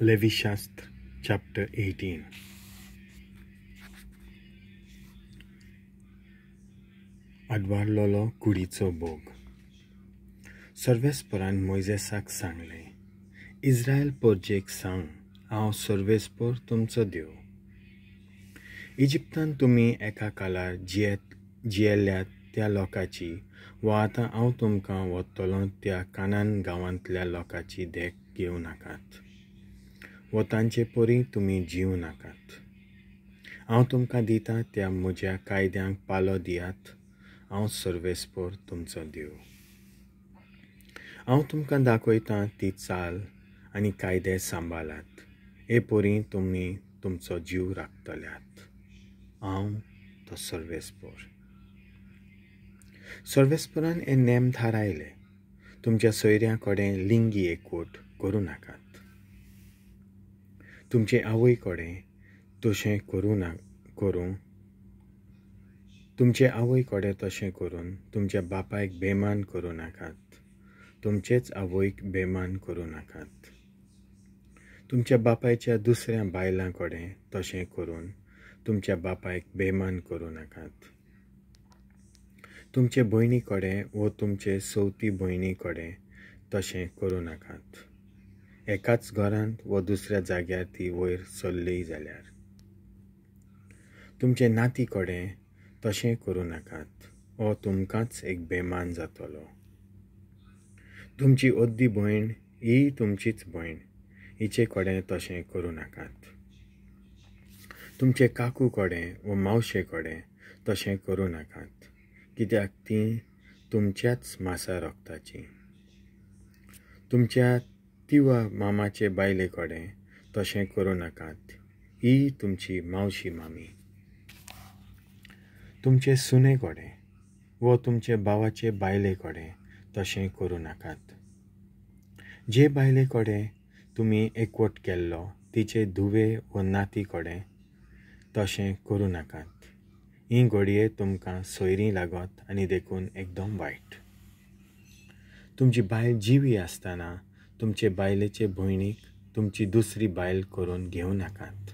लेवीशास्त्र chapter 18. आडवारलोलो कुडीचो भोग. सर्वेस्परान मोयजेसाक सांगलें, इस्रायल परजेक सांग, हांव सर्वेस्पर तुमचो देव. इजिप्तान तुमी एका काळार जियेल्यात त्या लोकांची वा आतां हांव तुमकां व्हरतलो त्या कानान गांवांतल्या लोकांची देख घेवं नाकात वा तांचे परी तुमी जिवं नाकात. हांव तुमकां दिता त्या म्हज्या कायद्यांक पालो दियात. हांव सर्वेस्पर तुमचो देव. हांव तुमकां दाखयतां ती चाल आनी कायदे सांबाळात, हे परी तुमी तुमचो जीव राखतल्यात. हांव तो सर्वेस्पर. सर्वेस्परान हे नेम थारायले, तुमच्या सोयऱ्यां कडेन लिंगी एकवट करूं नाकात, तुमचे आवय कडेन तशें करूं तुमचे आवय कडेन तशें करून तुमच्या बापायक बेमान करूं नाकात, तुमचेच आवयक बेमान करूं नाकात, तुमच्या बापायच्या दुसऱ्या बायलां कडेन तशें करून तुमच्या बापायक बेमान करूं नाकात, तुमचे भयणी कडेन वो तुमचे सवती भयणी कडेन तशें करूं नाकात, एकाच घरांत वो दुसऱ्या जाग्यार ती वयर सरली जाल्यार. तुमचे नाती कडेन तशें करूं नाकात, हो तुमकांच एक बेमान जातलो. तुमची अद्दी भयण ही तुमचीच भयण, हिचे कडेन तशें करूं नाकात. तुमचे काकू कडेन वो मावशे कडेन तशें करूं नाकात, कित्याक ती तुमच्याच मासा रक्ताची. तुमच्या तिवा मामाचे बायले कडेन तशें करूं नाकात, ही तुमची मावशी मामी. तुमचे सुने कडेन वो तुमचे भावाचे बायले कडेन तशें करूं नाकात. जे बायले कडेन तुमी एकवट केल्लो तिचे धुवे वो नाती कडेन तशें करूं नाकात, ही घडये तुमकां सोयरीं लागत आनी देखून एकदम वायट. तुमची बायल जिवी आसतना तुमचे बायलेचे भयणीक तुमची दुसरी बायल करून घेवं नाकात.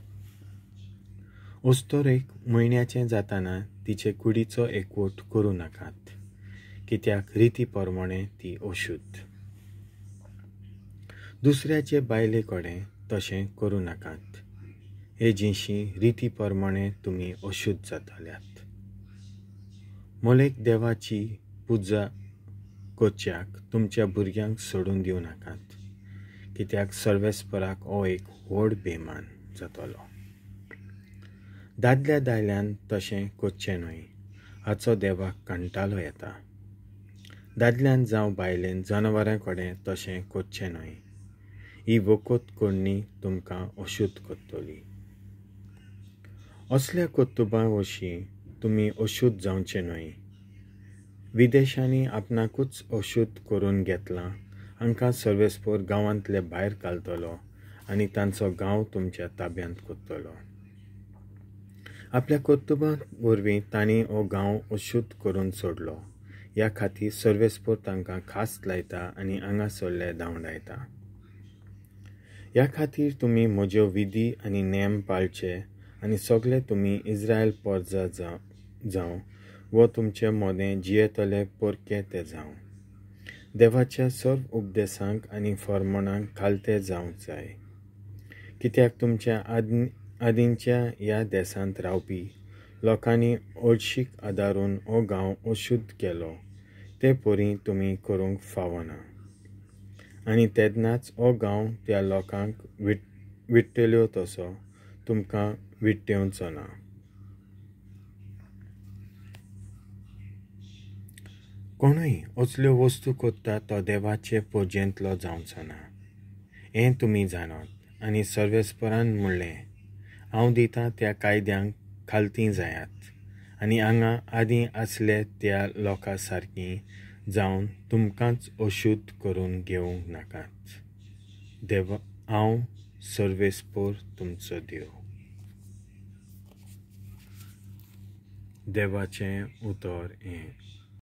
अस्तोरेक म्हयन्याचें जाताना तिचे कुडीचो एकवट करूं नाकात, कित्याक रिती प्रमाणें ती अशुद्ध. दुसऱ्याचे बायले कडेन तशें करूं नाकात, हे जिनशी रिती प्रमाणें तुमी अशुद्ध जातल्यात. मोलेक देवाची पुजा करच्याक तुमच्या भुरग्यांक सोडून दिवं नाकात, कित्याक सर्वेस्पराक हो एक व्हड बेमान जातलो. दादल्या दायल्यान तशें करचें न्हय, हाचो देवाक कंटाळो येता. दादल्यान जावं बायलेन जनावरां कडेन तशें करचें न्हय, ही वखद करणी तुमकां अशुद्ध करतली. असल्या कर्तुबां वशीं तुमी अशुद्ध जावचें न्हय. विदेशांनी आपणाकूच अशुद्ध करून घेतलां हांकां सर्वेस्पर गांवांतले भायर घालतलो आनी तांचो गांव तुमच्या ताब्यांत करतलो. आपल्या कर्तुबां वरवीं तांणी हो गांव अशुद्ध करून सोडलो, ह्या खातीर सर्वेस्पर तांकां खास लायता आनी हांगासरले धांवडायता. ह्या खातीर तुमी म्हज्यो विधी आनी नेम पाळचे आनी सगळे तुमी इस्रायल पोरजा जावं वो तुमचे मोदें जियेतले परके ते जावं. देवाच्या सर्व उपदेसांक आनी फर्माणांक खालते जावंक जाय, कित्याक तुमच्या आदींच्या ह्या देशांत रावपी लोकांनी हळशीक आदारून हो गांव अशुद्ध केलो ते परी तुमी करूंक फावना, आनी तेन्नाच हो गांव त्या लोकांक विट्टल्यो तसो तुमकां विट्टेवचो ना. कोणूय असल्यो वस्तू करता तो देवाचे पुजेंतलो जावचो ना, हें तुमी जाणात. आनी सर्वेस्परान म्हणलें, हांव दितां त्या कायद्यांक खालती जायात आनी हांगा आदीं आसले त्या लोकां सारकीं जावन तुमकांच अशुद्ध करून घेवंक नाकात. देव, हांव सर्वेस्पर तुमचो देव. देवाचें उतर हें.